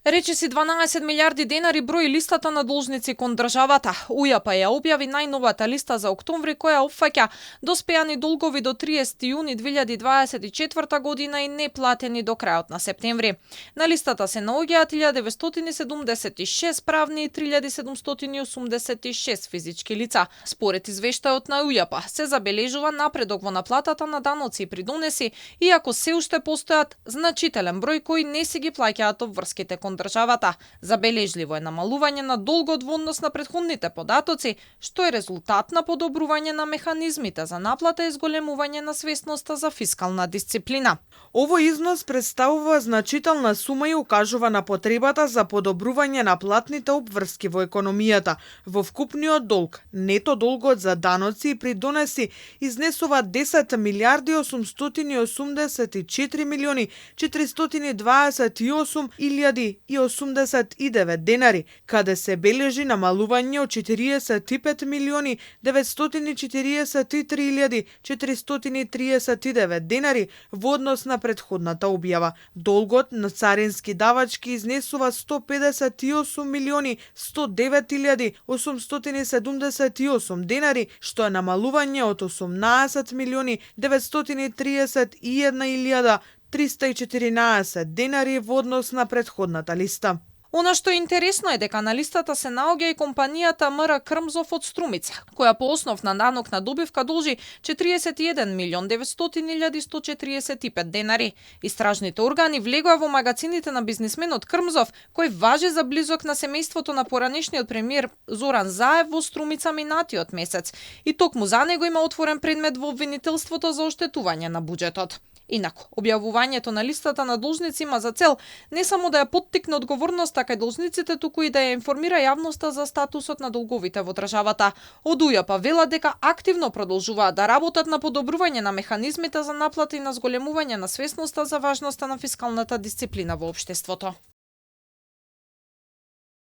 Речиси 12 милиарди денари брои листата на должници кон државата. УЈП ја објави најновата листа за октомври која опфаќа доспеани долгови до 30 јуни 2024 година и неплатени до крајот на септември. На листата се наоѓаат 1976 правни и 3786 физички лица. Според извештајот на УЈП се забележува напредок во наплатата на даноци и придонеси, иако се уште постојат значителен број кои не си ги плаќаат обврските кон државата. Забележливо е намалување на долгот во однос на претходните податоци, што е резултат на подобрување на механизмите за наплата и зголемување на свесноста за фискална дисциплина. Овој износ представува значителна сума и укажува на потребата за подобрување на платните обврски во економијата. Во вкупниот долг, нето долгот за даноци и придонеси изнесува 10 милиарди 884 милиони 428 илјади и 89 денари, каде се бележи намалување од 45 милиони 943 илјади 439 денари во однос на претходната објава. Долгот на царински давачки изнесува 158 милиони 109 илјади 878 денари, што е намалување од 18 милиони 931 илјада 314 денари во однос на претходната листа. Она што е интересно е дека на листата се наоѓа и компанијата МР Крмзов од Струмица, која по основ на данок на добивка должи 41 милион 900 илјади 145 денари. Истражните органи влегоа во магацините на бизнисменот Крмзов, кој важи за близок на семејството на поранешниот премиер Зоран Заев во Струмица минатиот месец, и токму за него има отворен предмет во обвинителството за оштетување на буџетот. Инаку, објавувањето на листата на должници има за цел не само да ја поттикне одговорноста кај должниците, туку и да ја информира јавноста за статусот на долговите во државата. Од УЈП велат дека активно продолжуваат да работат на подобрување на механизмите за наплата и на зголемување на свесноста за важноста на фискалната дисциплина во општеството.